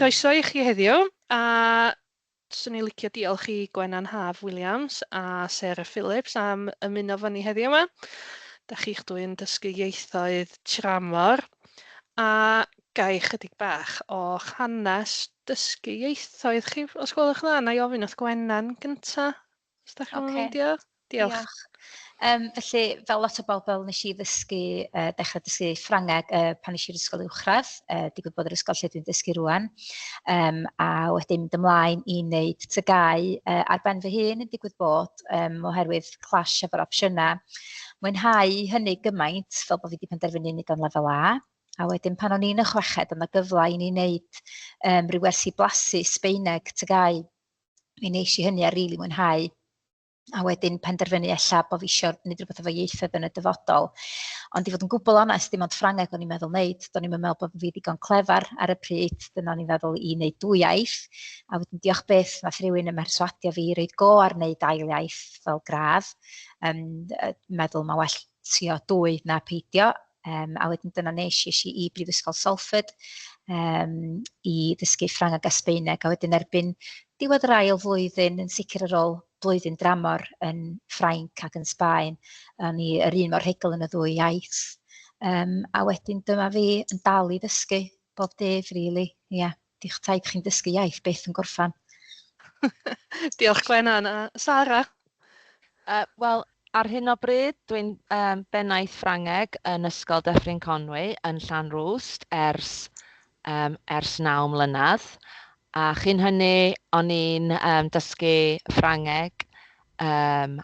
Croeso i chi heddiw, a 'swn i'n licio diolch i Gwenan Haf Williams a Sarah Phillips am ymuno efo ni heddiw yma. Da chi'ch dwy'n dysgu ieithoedd tramor, a ga i chydig bach o'ch hanes dysgu ieithoedd chi, os gwelwch yn dda. Na i ofyn wrth Gwenan gynta, os da chi'n meindio. Diolch. Diolch. Felly, fel lot o bobl, nes i ddysgu, dechrau dysgu Ffrangeg pan nes i'r ysgol uwchradd, digwydd bod yr ysgol lle dwi'n dysgu rwan, a wedyn mynd ymlaen i wneud TGAU ar ben fy hun yn digwydd bod, oherwydd clash efo'r opsiynau. Mwynhau hynny gymaint fel bod fi wedi penderfynu wneud o'n lefel A. A wedyn pan o'n i'n y chweched, oedd 'na gyfle i ni wneud ryw wersi blasu Sbaeneg TGAU. Mi wnes i hynny a rili mwynhau. A wedyn penderfynu ella bod fi isio gwneud rhywbeth efo ieithoedd yn y dyfodol. Ond i fod yn gwbl onest, dim ond Ffrangeg o'n i'n meddwl wneud. Do'n i'm yn meddwl bod fi ddigon clefar ar y pryd, dyna o'n i'n feddwl i wneud dwy iaith. A wedyn diolch byth, nath rhywun ym mherswadio fi i roid go ar wneud ail iaith fel gradd. Meddwl mae well trio dwy na peidio. A wedyn dyna nes i, es i i Brifysgol Salford i ddysgu Ffrangeg a Sbaeneg. A wedyn erbyn diwedd yr ail flwyddyn, yn sicr ar ôl blwyddyn dramor yn Ffrainc ac yn Sbaen, o'n i yr un mor rhugl yn y ddwy iaith. A wedyn dyma fi yn dal i ddysgu bob dydd, really. Ie, yeah. Di'ch taith chi'n dysgu iaith byth yn gorffan. Diolch Gwenan. A Sara? Wel, ar hyn o bryd, dwi'n bennaeth Ffrangeg yn Ysgol Dyffryn Conwy yn Llanrwst ers 9 mlynedd. A chyn hynny, o'n i'n dysgu Ffrangeg am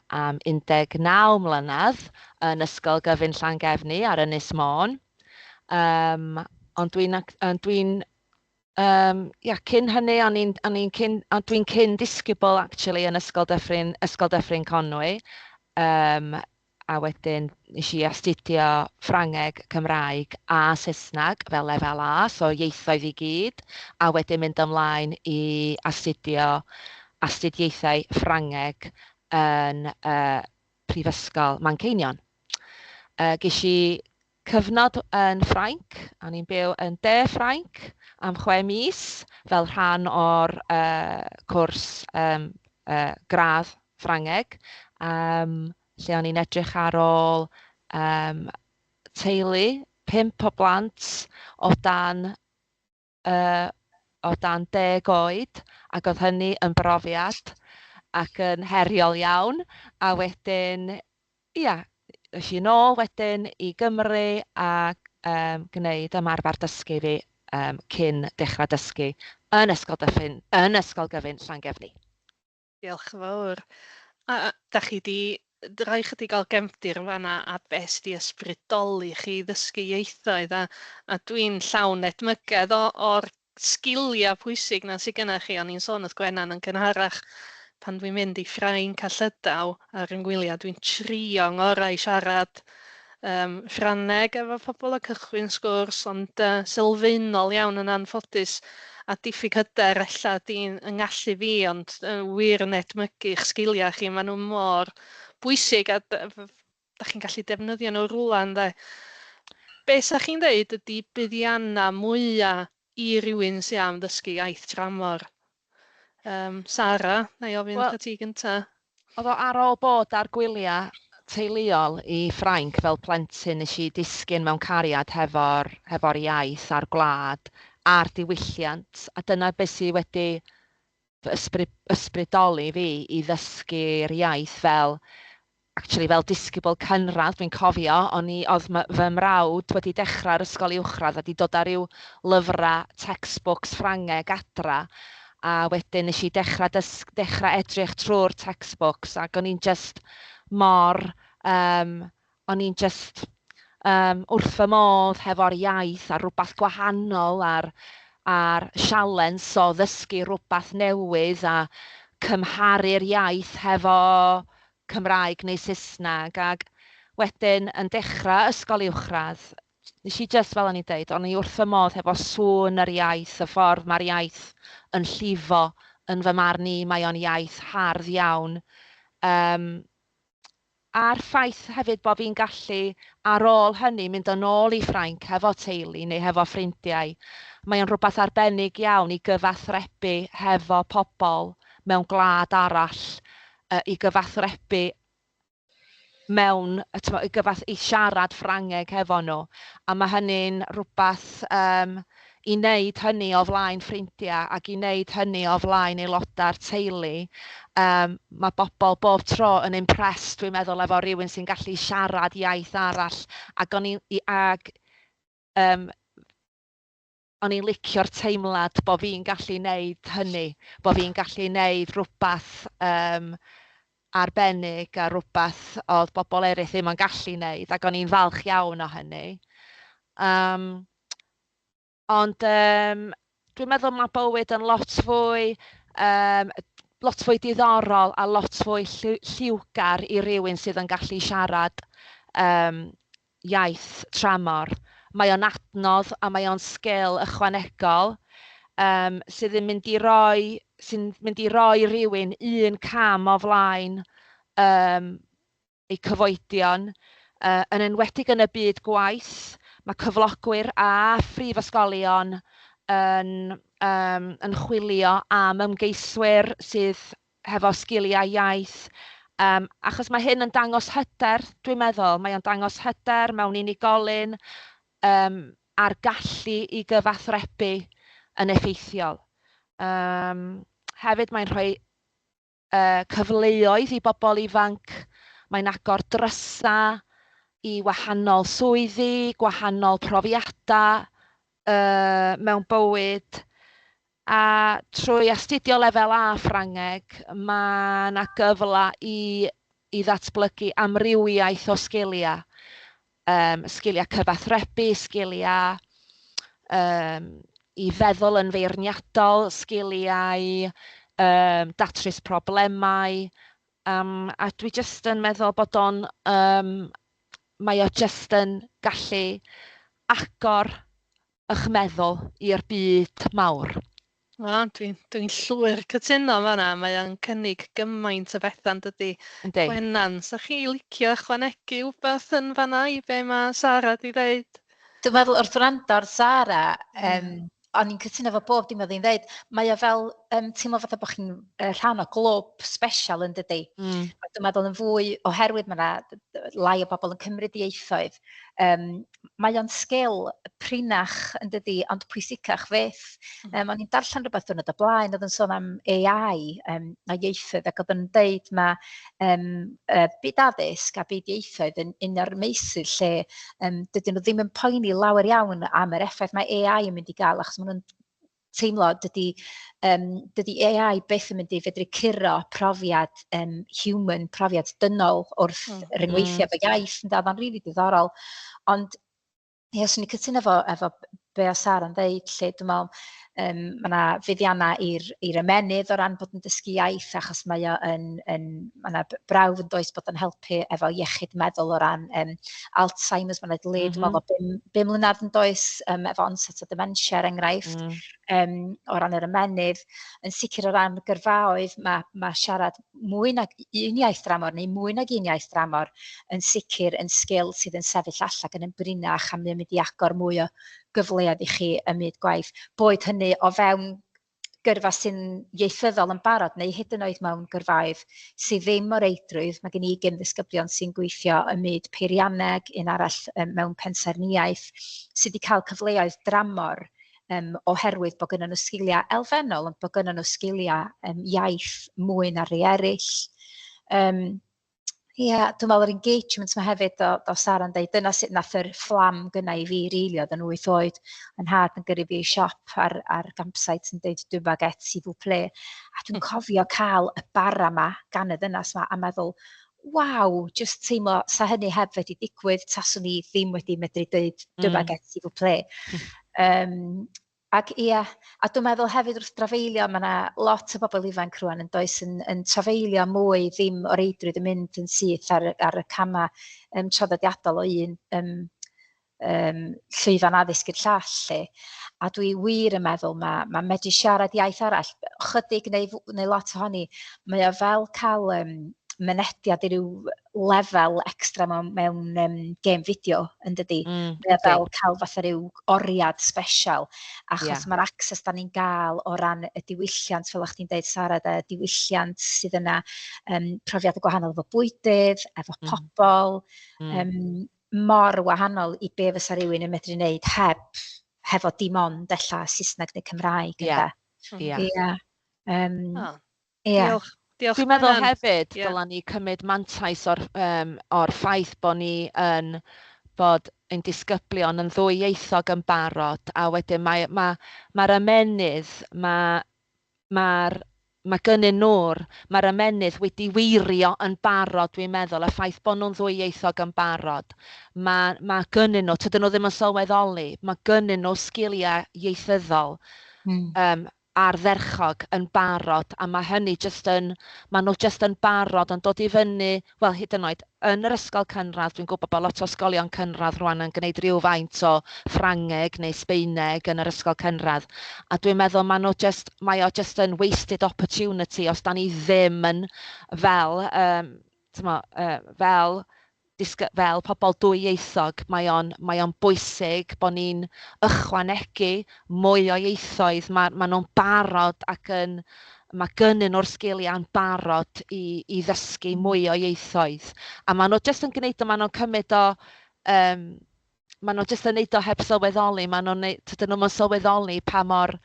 19 mlynedd yn Ysgol Gyfun Llangefni ar Ynys Môn. Ond dwi'n dwi ia, cyn hynny, o'n i'n cyn, ond dwi'n cyn disgybl actually yn Ysgol Dyffryn Conwy. A wedyn nes i astudio Ffrangeg, Cymraeg a Saesneg fel lefel A, so ieithoedd i gyd, a wedyn mynd ymlaen i astudio astudiaethau Ffrangeg yn Prifysgol Manceinion. Ges i cyfnod yn Ffrainc, a ni'n byw yn De Ffrainc am 6 mis fel rhan o'r cwrs gradd Ffrangeg, lle o'n i'n edrych ar ôl teulu, pump o blant o dan 10 oed, ac oedd hynny yn brofiad ac yn heriol iawn. A wedyn, ia, es i nôl wedyn i Gymru a gwneud ymarfer dysgu fi cyn dechrau dysgu yn Ysgol Gyfun Llangefni. Diolch yn fawr. A da chi di rhoi chydig o gefndir yn fanna a beth sydd 'di ysbrydoli chi i ddysgu ieithoedd, a dwi'n llawn edmygedd o'r sgiliau pwysig 'na sydd gennych chi. O'n i'n sôn wrth Gwenan yn gynharach, pan dwi'n mynd i Ffrainc a Llydaw ar yng ngwyliau, dwi'n trio ngorau i siarad Ffrangeg efo pobl a cychwyn sgwrs, ond sylfaenol iawn yn anffodus, a diffyg hyder ella 'di'n ngallu fi, ond wir yn edmygu'ch sgiliau chi, maen nhw mor bwysig a da chi'n gallu defnyddio nhw rŵan, ynde. Be 'sa chi'n dweud ydy buddiannau mwyaf i rywun sydd am ddysgu iaith tramor? Sara, na i ofyn wrtha ti gynta. Oedd o ar ôl bod ar gwyliau teuluol i Ffrainc fel plentyn nes i disgyn mewn cariad hefo'r iaith a'r gwlad a'r diwylliant, a dyna beth sydd wedi fy ysbrydoli fi i ddysgu'r iaith fel actually fel disgybl cynradd. Dwi'n cofio, oedd fy mrawd wedi dechrau'r ysgol uwchradd a wedi dod â ryw lyfrau textbooks Ffrangeg adra, a wedyn nes i dechrau edrych trwy'r textbooks ac o'n i'n just wrth fy modd hefo'r iaith a rhywbeth gwahanol a'r sialens o ddysgu rhywbeth newydd a cymharu'r iaith hefo Cymraeg neu Saesneg. Ac wedyn yn dechrau ysgol uwchradd, nes i just, fel o'n i'n deud, o'n i wrth fy modd hefo sŵn yr iaith, y ffordd mae'r iaith yn llifo. Yn fy marn i, mae o'n iaith hardd iawn. A'r ffaith hefyd bod fi'n gallu ar ôl hynny mynd yn ôl i Ffrainc hefo teulu neu hefo ffrindiau. Mae o'n rhywbeth arbennig iawn i gyfathrebu hefo pobl mewn gwlad arall, i gyfathrebu mewn, t'mo', i siarad Ffrangeg hefo nhw. A mae hynny'n rhywbeth i wneud hynny o flaen ffrindiau ac i wneud hynny o flaen aelodau'r teulu. Mae bobl bob tro yn impressed, dwi'n meddwl, efo rhywun sy'n gallu siarad iaith arall. Ac o'n i'n i, ag, um, o'n i'n licio'r teimlad bod fi'n gallu wneud hynny, bod fi'n gallu wneud rhywbeth arbennig a rhywbeth oedd bobl eraill ddim yn gallu wneud, ac o'n i'n falch iawn o hynny. Ond dwi'n meddwl mae bywyd yn lot fwy diddorol a lot fwy lliwgar i rywun sydd yn gallu siarad iaith tramor. Mae o'n adnodd a mae o'n sgil ychwanegol sy'n mynd i roi rhywun un cam o flaen eu cyfoedion, yn enwedig yn y byd gwaith. Mae cyflogwyr a phrifysgolion yn chwilio am ymgeiswyr sydd hefo sgiliau iaith. Achos mae hyn yn dangos hyder, dwi'n meddwl. Mae o'n dangos hyder mewn unigolyn a'r gallu i gyfathrebu yn effeithiol. Hefyd mae'n rhoi cyfleoedd i bobl ifanc. Mae'n agor drysa i wahanol swyddi, gwahanol profiadau mewn bywyd. A trwy astudio lefel A Ffrangeg, mae yna gyfle i ddatblygu amrywiaeth o sgiliau. Sgiliau cyfathrebu, sgiliau i feddwl yn feirniadol, sgiliau datrys problemau. A dwi jyst yn meddwl bod o'n, mae o jyst yn gallu agor eich meddwl i'r byd mawr. Na, dwi'n llwyr cytuno fan'na. Mae o'n cynnig gymaint o bethau, yn dydi? Yndi. Gwenan, 'sa chi licio ychwanegu wbath yn fan'na i be mae Sara 'di ddeud? Dwi'n meddwl wrth wrando ar Sara, o'n i'n cytuno efo bob dim oedd hi'n ddeud. Mae o fel teimlo fatha bod chi'n rhan o glwb special, yn dydi? A dwi'n meddwl yn fwy, oherwydd mae yna lai o bobl yn cymryd ieithoedd, mae o'n sgil prinach, yn dydi, ond pwysicach fyth. O'n i'n darllen rhywbeth diwrnod o blaen, oedd yn sôn am AI a ieithoedd, ac oedd yn deud mae byd addysg a byd ieithoedd yn un o'r meysydd lle dydyn nhw ddim yn poeni lawer iawn am yr effaith mae AI yn mynd i gael, achos maen nhw'n teimlo dydy AI byth yn mynd i fedru curo profiad human, profiad dynol wrth ryngweithio efo iaith, yn dad, o'n rili diddorol. Ond ie, swn i'n cytuno efo be o Sara'n ddeud, lle dwi'n meddwl mae yna fuddiannau i'r ymennydd o ran bod yn dysgu iaith, achos mae o yn, yn mae yna brawf yn does bod yn helpu efo iechyd meddwl o ran Alzheimer's, mae yna delay, dwi'n meddwl, 5 mlynedd yn does, efo onset o dementia, er enghraifft, o ran yr ymennydd. Yn sicr o ran gyrfaoedd, mae siarad mwy nag un iaith dramor neu mwy nag un iaith dramor yn sicr yn sgil sydd yn sefyll allan ac yn brinach a mae'n mynd i agor mwy o gyfleoedd i chi ym myd gwaith. Boed hynny o fewn gyrfa sy'n ieithyddol yn barod neu hyd yn oed mewn gyrfaoedd sydd ddim o reidrwydd. Mae gen i gyn ddisgyblion sy'n gweithio ym myd peirianneg, un arall mewn pensaernïaeth, sydd wedi cael cyfleoedd dramor oherwydd bod gynnon nhw sgiliau elfennol, ond bod gynnon nhw sgiliau iaith mwy na rhai eraill. Ie, dwi'n meddwl yr engagement 'ma hefyd o Sara'n deud, dyna sut nath yr fflam gynna i fi rili, oedd yn 8 oed, yn nhad yn gyrru fi i siop ar campsite yn deud "Deux baguettes, s'il vous plaît". A dwi'n cofio cael y bara 'ma gan y ddynas 'ma a meddwl, waw, jyst teimlo sa hynny heb wedi digwydd, taswn i ddim wedi medru deud "Deux baguettes, s'il vous plaît". Ac ia, a dwi'n meddwl hefyd wrth drafeilio, mae yna lot o bobl ifanc rŵan yn does yn trafeilio mwy, ddim o reidrwydd yn mynd yn syth ar y camau traddodiadol o un llwyfan addysg i'r llall, 'lly. A dwi wir yn meddwl mae medru siarad iaith arall, chydig neu lot ohoni, mae o fel cael mynediad i ryw lefel extra mewn gêm fideo, yn dydi? Mae o fel cael fatha ryw oriad special, achos mae'r access da ni'n gael o ran y diwylliant, fel o'ch chdi'n deud, Sara, de, diwylliant sydd yna, profiadau gwahanol efo bwydydd, efo pobl, mor wahanol i be fysa rhywun yn medru wneud heb hefo dim ond ella Saesneg neu Cymraeg. Ynde? Ia. Ia. Diolch. Diolch, Dwi'n meddwl Gwenan. hefyd dyla ni cymryd mantais o'r ffaith bod ni yn bod ein disgyblion yn ddwyieithog yn barod, a wedyn mae'r ymennydd, mae gynnyn nhw'r, mae'r ymennydd wedi weirio yn barod, dwi'n meddwl, y ffaith bod nhw'n ddwyieithog yn barod. Mae gynnyn nhw, tydyn nhw ddim yn sylweddoli, mae gynnyn nhw sgiliau ieithyddol ardderchog yn barod, a mae hynny jyst yn, ma' nhw jyst yn barod yn dod i fyny, wel, hyd yn oed yn yr ysgol cynradd, dwi'n gwybod bod lot o ysgolion cynradd rwan yn gwneud rhywfaint o Ffrangeg neu Sbaeneg yn yr ysgol cynradd, a dwi'n meddwl ma' nhw jyst, mae o jyst yn wasted opportunity os da ni ddim yn fel, t'mo', fel fel pobl dwyieithog, mae o'n bwysig bod ni'n ychwanegu mwy o ieithoedd. Ma nhw'n barod ac yn, mae gynnyn nhw'r sgiliau'n barod i ddysgu mwy o ieithoedd. A ma nhw jyst yn gwneud o, ma nhw'n cymryd o, ma nhw jyst yn neud o heb sylweddoli, ma nhw'n neud, tydyn nhw'm yn sylweddoli pa mor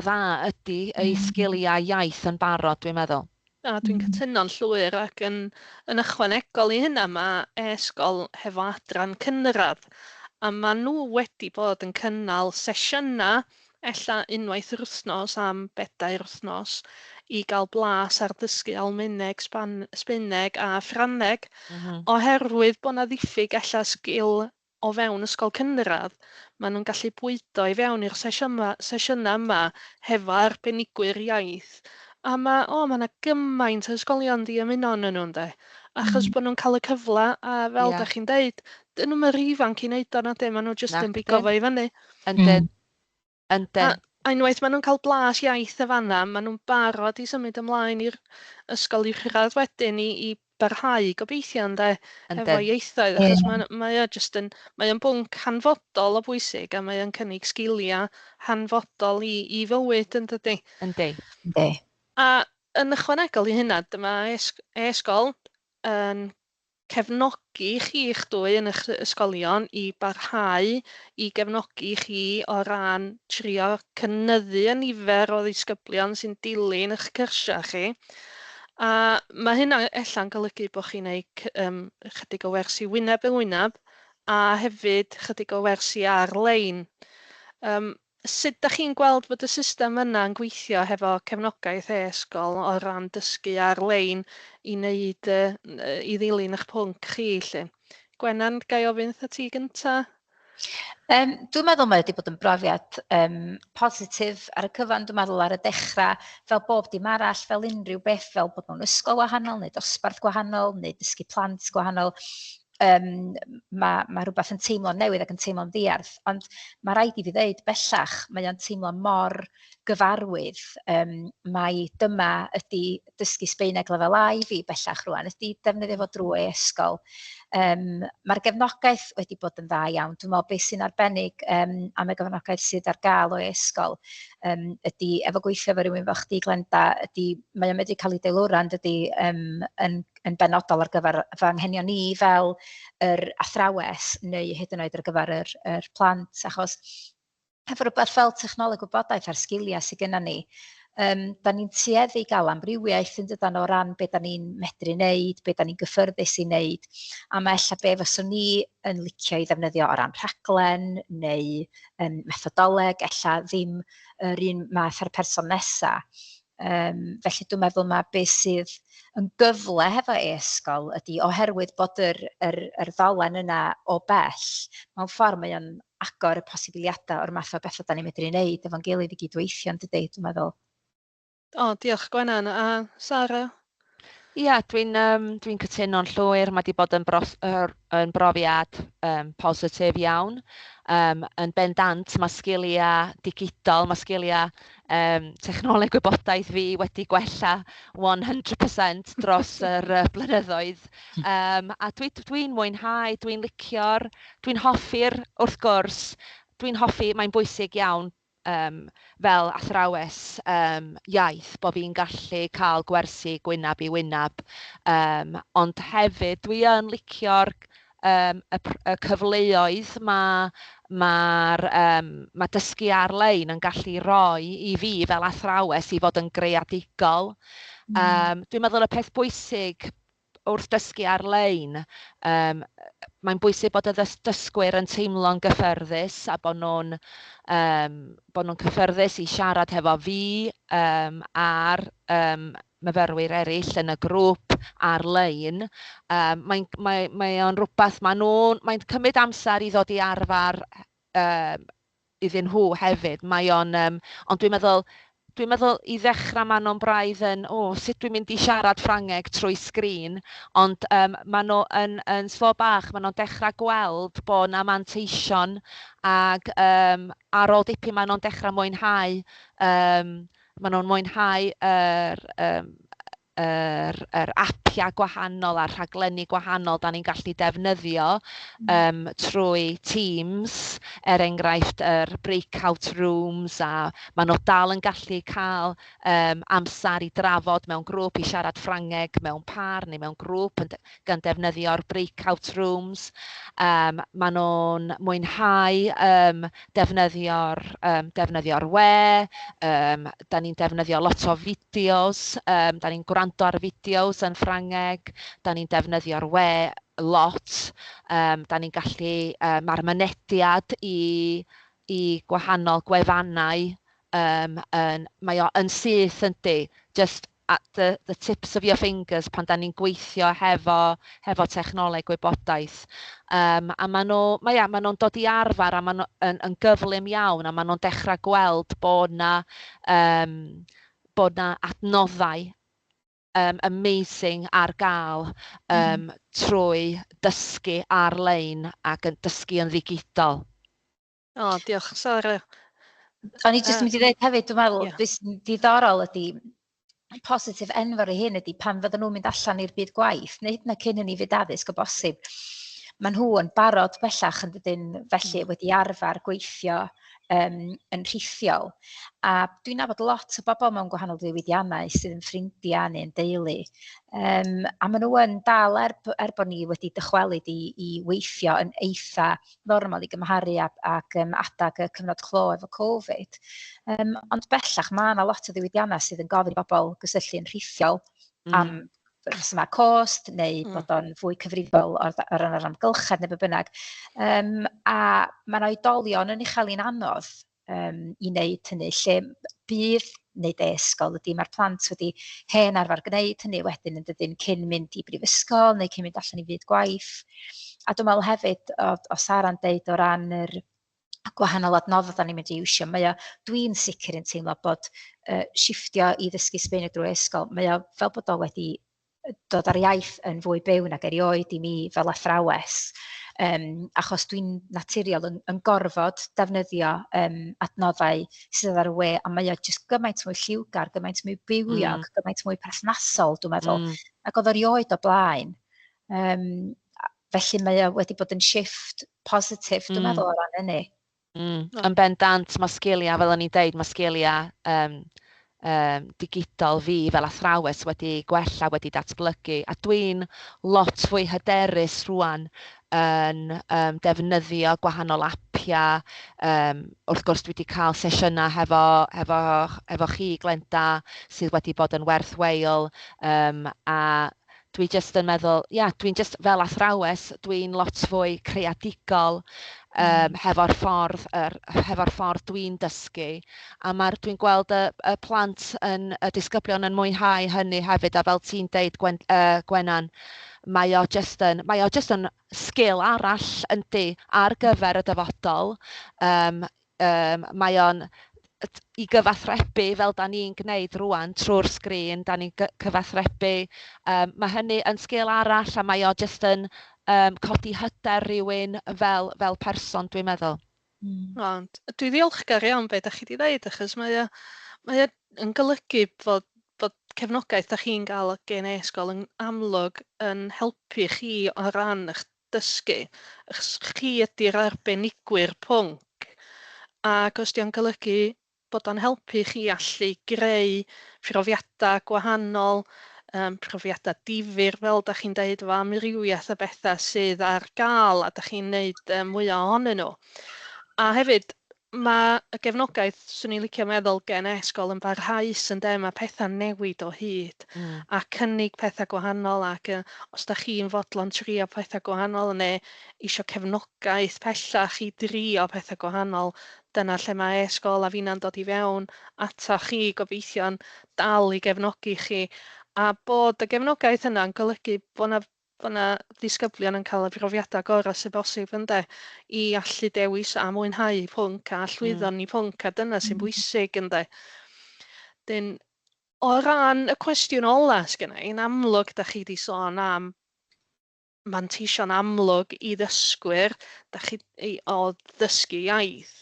dda ydy eu sgiliau iaith yn barod, dwi'n meddwl. Na, dwi'n cytuno'n llwyr, ac yn ychwanegol i hynna mae e-sgol hefo adran cynradd, a ma' nhw wedi bod yn cynnal sesiynau ella unwaith yr wythnos am 4 wythnos i gael blas ar ddysgu Almaeneg, Sbaeneg a Ffrangeg, oherwydd bod 'na ddiffyg ella sgil o fewn ysgol cynradd, maen nhw'n gallu bwydo i fewn i'r sesiynau yma hefo arbenigwyr iaith. A ma' 'na gymaint o ysgolion 'di ymuno yn nhw, ynde? Achos bod nhw'n cael y cyfle, a fel dach chi'n deud, dyn nhw'm yn rhy ifanc i wneud o, nadi, maen nhw jyst yn bigo fo i fyny. Yndyn. Yndyn. A unwaith maen nhw'n cael blas iaith y fan'na, maen nhw'n barod i symud ymlaen i'r ysgol uwchradd wedyn i barhau gobeithio, ynde, efo ieithoedd, achos mae o jyst yn, mae o'n bwnc hanfodol o bwysig, a mae o'n cynnig sgiliau hanfodol i fywyd, yn dydi? Yndi. Yndi. A yn ychwanegol i hynna, dyma e-sgol yn cefnogi chi'ch dwy yn eich ysgolion i barhau i gefnogi chi o ran trio cynyddu y nifer o ddisgyblion sy'n dilyn eich cyrsiau chi. A mae hynna ella'n golygu bod chi'n gwneud chydig o wersi wyneb yn wyneb a hefyd chydig o wersi ar-lein. Sut dach chi'n gweld bod y system yna yn gweithio hefo cefnogaeth e-sgol o ran dysgu ar-lein i wneud, i ddilyn eich pwnc chi, lly? Gwenan, ga i ofyn wrtha ti gynta? Dwi'n meddwl mae wedi bod yn brofiad positif ar y cyfan, dwi'n meddwl ar y dechrau, fel bob dim arall, fel unrhyw beth, fel bod mewn ysgol wahanol, neu dosbarth gwahanol, neu dysgu plant gwahanol, ma' rhywbeth yn teimlo'n newydd ac yn teimlo'n ddiarth, ond ma' raid i fi ddeud bellach, mae o'n teimlo mor gyfarwydd, mai dyma ydi dysgu Sbaeneg lefel A i fi bellach rŵan, ydi defnyddio fo drwy e-sgol. Ma'r gefnogaeth wedi bod yn dda iawn. Dwi'n meddwl beth sy'n arbennig am y gefnogaeth sydd ar gael o e-sgol, ydi efo gweithio efo rhywun fel chdi, Glenda, ydi mae o'n medru cael ei deilwra, yn dydi, yn benodol ar gyfer fy anghenion ni fel yr athrawes neu hyd yn oed ar gyfer yr plant, achos hefo rhywbeth fel technoleg gwybodaeth a'r sgiliau sydd gennym ni, da ni'n tueddu i gael amrywiaeth yn dydan o ran be da ni'n medru wneud, be da ni'n gyffyrddus i wneud, a mae ella be fyswn ni yn licio i ddefnyddio o ran rhaglen neu methodoleg, ella ddim yr un math â'r person nesa. Felly dwi'n meddwl mae beth sydd yn gyfle hefo e-sgol ydy oherwydd bod yr ddolen yna o bell, mewn ffordd mae o'n agor y posibiliadau o'r math o bethau da ni'n medru wneud efo'n gilydd i gydweithio, yn dydi, dwi'n meddwl. O, diolch Gwenan. A Sara? Ia, dwi'n cytuno'n llwyr. Mae 'di bod yn yn brofiad positif iawn. Yn bendant, mae sgiliau digidol, mae sgiliau technoleg gwybodaeth fi wedi gwella 100% dros yr blynyddoedd. A dwi'n mwynhau, dwi'n licio'r, dwi'n hoffi'r, wrth gwrs, dwi'n hoffi, mae'n bwysig iawn fel athrawes iaith bod fi'n gallu cael gwersi gwynab i wynab. Ond hefyd dwi yn licio'r y cyfleoedd ma dysgu ar-lein yn gallu roi i fi fel athrawes i fod yn greadigol. Dwi'n meddwl y peth bwysig wrth dysgu ar-lein, mae'n bwysig bod y dysgwyr yn teimlo'n gyffyrddus a bod nhw'n cyffyrddus i siarad hefo fi a'r myfyrwyr eraill yn y grŵp ar-lein. Mae o'n rhywbeth, mae'n cymryd amser i ddod i arfer iddyn nhw hefyd. Ond dwi'n meddwl i ddechrau maen nhw'n braidd yn, "O, sut dwi'n mynd i siarad Ffrangeg trwy sgrin?" Ond maen nhw yn slo bach, maen nhw'n dechrau gweld bod 'na manteision ac ar ôl dipyn maen nhw'n dechrau mwynhau, maen nhw'n mwynhau yr apiau gwahanol a'r rhaglenni gwahanol da ni'n gallu defnyddio trwy Teams, er enghraifft yr breakout rooms, a maen nhw dal yn gallu cael amser i drafod mewn grŵp, i siarad Ffrangeg mewn par neu mewn grŵp gan defnyddio'r breakout rooms. Maen nhw'n mwynhau defnyddio'r we, da ni'n defnyddio lot o fideos, da ni'n gwrando ar fideos yn Ffrangeg, da ni'n defnyddio'r we lot, da ni'n gallu, mae'r mynediad i gwahanol gwefannau, mae o yn syth yndi, just at the tips of your fingers pan da ni'n gweithio hefo technoleg gwybodaeth. A maen nhw, ia, maen nhw'n dod i arfer a maen nhw yn gyflym iawn a maen nhw'n dechrau gweld bod 'na adnoddau amazing ar gael trwy dysgu ar-lein ac yn dysgu yn ddigidol. O, diolch, Sara. O'n i jyst yn mynd i ddweud hefyd, dwi'n meddwl, beth sy'n diddorol ydy, positif enfawr i hyn ydy pan fydden nhw'n mynd allan i'r byd gwaith, neu hyd yn oed cyn hynny fyd addysg o bosib, maen nhw yn barod bellach yn dydyn, felly wedi arfer gweithio yn rhithiol. A dwi'n nabod lot o bobl mewn gwahanol ddiwydiannau sydd yn ffrindiau neu'n deulu. A maen nhw yn dal, er bod ni wedi dychwelyd i weithio yn eitha normal i gymharu ag adag y cyfnod clo efo Covid. Ond bellach mae yna lot o ddiwydiannau sydd yn gofyn i bobl gysylltu yn rhithiol am rhesymau cost neu bod o'n fwy cyfrifol o ran yr amgylchedd neu be bynnag. A mae yna oedolion yn ei chael hi'n anodd i wneud hynny, lle bydd wneud e-sgol ydy mae'r plant wedi hen arfer gwneud hynny wedyn yn dydyn cyn mynd i brifysgol neu cyn mynd allan i fyd gwaith. A dwi'n meddwl hefyd, o Sara'n deud o ran yr gwahanol adnoddau da ni'n mynd i iwsio, dwi'n sicr yn teimlo bod shifftio i ddysgu Sbaeneg drwy ysgol, mae o fel bod o wedi dod ar iaith yn fwy byw nag erioed i mi fel athrawes, achos dwi'n naturiol yn gorfod defnyddio adnoddau sydd ar y we, a mae o jyst gymaint mwy lliwgar, gymaint mwy bywiog, gymaint mwy perthnasol, dwi'n meddwl, ac oedd o erioed o blaen. Felly mae o wedi bod yn shift positif, dwi'n meddwl, o ran hynny. Yn bendant, mae sgiliau, fel o'n i'n deud, mae sgiliau digidol fi fel athrawes wedi gwella, wedi datblygu, a dwi'n lot fwy hyderus rŵan yn defnyddio gwahanol apiau. Wrth gwrs, dwi wedi cael sesiynau hefo chi, Glenda, sydd wedi bod yn werth wheyl, a dwi jyst yn meddwl, ia, dwi'n jyst fel athrawes, dwi'n lot fwy creadigol hefo'r ffordd dwi'n dysgu. A dwi'n gweld y plant yn, y disgyblion yn mwynhau hynny hefyd, a fel ti'n deud, Gwenan, mae o jyst yn sgil arall yndi ar gyfer y dyfodol. Mae o'n I gyfathrebu fel da ni'n gwneud rŵan trwy'r sgrin, da ni'n cyfathrebu. Mae hynny yn sgil arall a mae o jyst yn codi hyder rhywun fel person, dwi'n meddwl. Ond dwi ddiolchgar iawn be da chi wedi dweud, achos mae o yn golygu fod cefnogaeth da chi'n gael gen e-sgol yn amlwg yn helpu chi o ran eich dysgu. Achos chi ydy'r arbenigwyr pwnc. Ac os 'di o'n golygu bod o'n helpu chi allu greu profiadau gwahanol, profiadau difyr, fel da chi'n deud, efo amrywiaeth o bethau sydd ar gael a da chi'n neud mwy ohonyn nhw. A hefyd, mae y gefnogaeth, swn i'n licio meddwl, gen e-sgol yn barhaus, ynde, mae pethau'n newid o hyd a cynnig pethau gwahanol ac os da chi'n fodlon trio pethau gwahanol neu isio cefnogaeth pellach i drio pethau gwahanol, dyna lle mae e-sgol a finna'n dod i fewn ata chi, gobeithio'n dal i gefnogi chi. A bod y gefnogaeth yna'n golygu bod 'na ddisgyblion yn cael y profiadau gorau sydd bosib, ynde, i allu dewis a mwynhau pwnc a llwyddo yn eu pwnc, a dyna sy'n bwysig, ynde. Dyn, o ran y cwestiwn ola sgynna i, yn amlwg da chi wedi sôn am manteision amlwg i ddysgwyr da chi, o ddysgu iaith.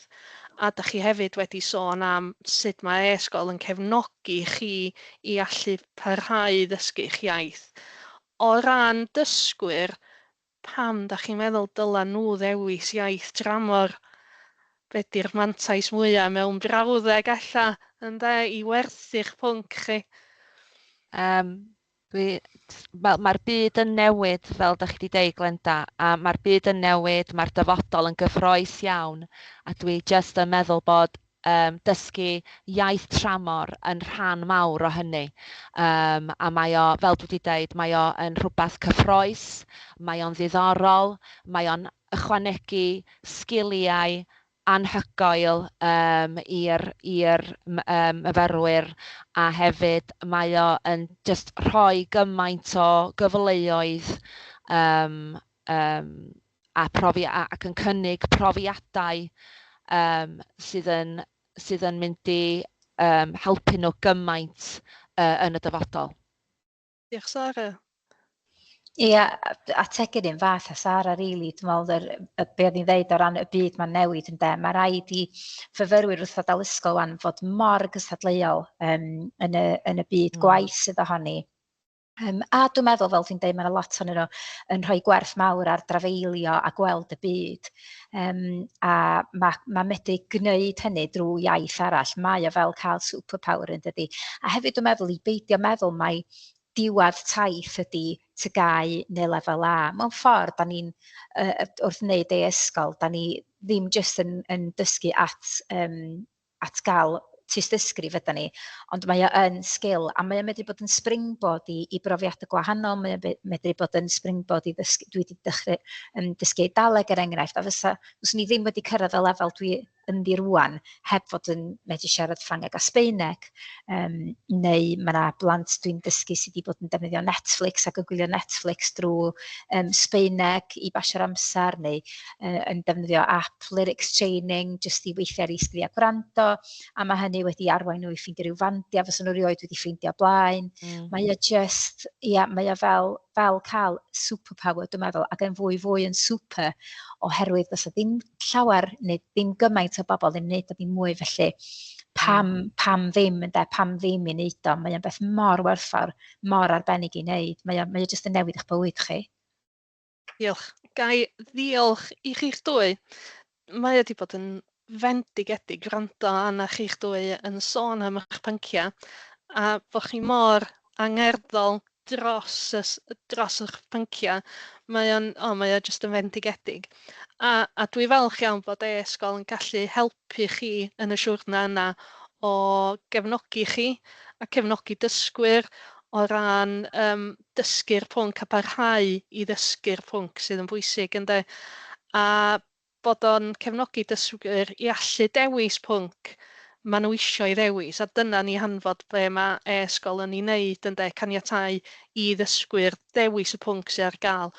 A da chi hefyd wedi sôn am sut mae e-sgol yn cefnogi chi i allu parhau i ddysgu'ch iaith. O ran dysgwyr, pam da chi'n meddwl dyla nhw ddewis iaith dramor? Be di'r mantais mwyaf mewn brawddeg ella, ynde, i werthu'ch pwnc chi? Wel, mae'r byd yn newid, fel da chi wedi deud, Glenda, a mae'r byd yn newid, mae'r dyfodol yn gyffrous iawn, a dwi jyst yn meddwl bod dysgu iaith tramor yn rhan mawr o hynny. A mae o, fel dwi wedi deud, mae o yn rhywbeth cyffrous, mae o'n ddiddorol, mae o'n ychwanegu sgiliau anhygoel i'r myfyrwyr, a hefyd mae o yn jyst rhoi gymaint o gyfleoedd a profi, ac yn cynnig profiadau sydd yn mynd i helpu nhw gymaint yn y dyfodol. Diolch, Sara. Ia, ategu'r un fath a Sara, really, dwi'n meddwl y be oedd hi'n ddeud o ran y byd mae'n newid, ynde. Mae rhaid i fyfyrwyr wrth adael ysgol wan fod mor gystadleuol yn y byd gwaith sydd ohoni. A dwi'n meddwl, fel ti'n deud, mae 'na lot ohonyn nhw yn rhoi gwerth mawr ar drafeilio a gweld y byd. A mae medru gwneud hynny drwy iaith arall, mae o fel cael superpower, yn dydy. A hefyd dwi'n meddwl i beidio meddwl mai diwedd taith ydy TGAU neu lefel A. Mewn ffordd, da ni'n, wrth wneud e-ysgol, da ni ddim jyst yn dysgu at gael tystysgrif yda ni, ond mae o yn sgil, a mae o'n medru bod yn springboard i brofiadau gwahanol, mae o'n medru bod yn springboard i ddysgu, dwi wedi dechrau yn dysgu Eidaleg er enghraifft, a fyswn i ddim wedi cyrraedd y lefel dwi ynddi rŵan heb fod yn medru siarad Ffrangeg a Sbaeneg, neu mae yna blant dwi'n dysgu sydd wedi bod yn defnyddio Netflix ac yn gwylio Netflix drwy Sbaeneg i basio'r amser, neu yn defnyddio app lyrics training jyst i weithio ar eu sgiliau gwrando, a mae hynny wedi arwain nhw i ffeindio rhyw fandiau fysa nhw erioed wedi ffeindio blaen. Mae o just, ia, mae o fel cael superpower, dwi'n meddwl, ac yn fwy fwy yn super, oherwydd does ddim llawer neu ddim gymaint o bobl yn wneud o ddim mwy, felly pam ddim, ynde, pam ddim i wneud o? Mae o'n beth mor werthfawr, mor arbennig i wneud. Mae o jyst yn newid eich bywyd chi. Diolch. Ga i ddiolch i chi'ch dwy. Mae wedi bod yn fendigedig gwrando arna chi'ch dwy yn sôn am eich pynciau a bod chi mor angerddol dros eich pynciau. Oh, mae o jyst yn fendigedig. A dwi falch iawn bod e-sgol yn gallu helpu chi yn y siwrna yna o gefnogi chi a cefnogi dysgwyr o ran dysgu'r pwnc a parhau i ddysgu'r pwnc sydd yn bwysig, ynde. A bod o'n cefnogi dysgwyr i allu dewis pwnc maen nhw isio i ddewis, a dyna ni hanfod be mae e-sgol yn ei wneud, ynde, caniatáu i ddysgwyr dewis y pwnc sydd ar gael.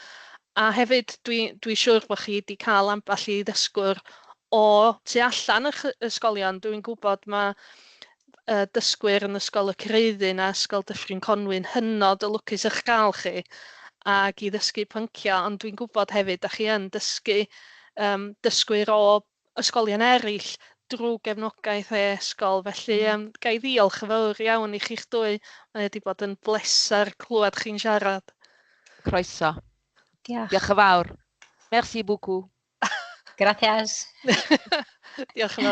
A hefyd, dwi siŵr bod chi wedi cael ambell i ddysgwr o tu allan eich ysgolion. Dwi'n gwybod mae dysgwyr yn Ysgol y Creuddyn a Ysgol Dyffryn Conwy'n hynod o lwcus eich gael chi ac i ddysgu pynciau, ond dwi'n gwybod hefyd da chi yn dysgu dysgwyr o ysgolion eraill drwy gefnogaeth e-ysgol. Felly ga i ddiolch yn fawr iawn i chi'ch dwy. Mae wedi bod yn bleser clywed chi'n siarad. Croeso. Diolch. Diolch yn fawr. Merci beaucoup. Gracias. Diolch yn fawr.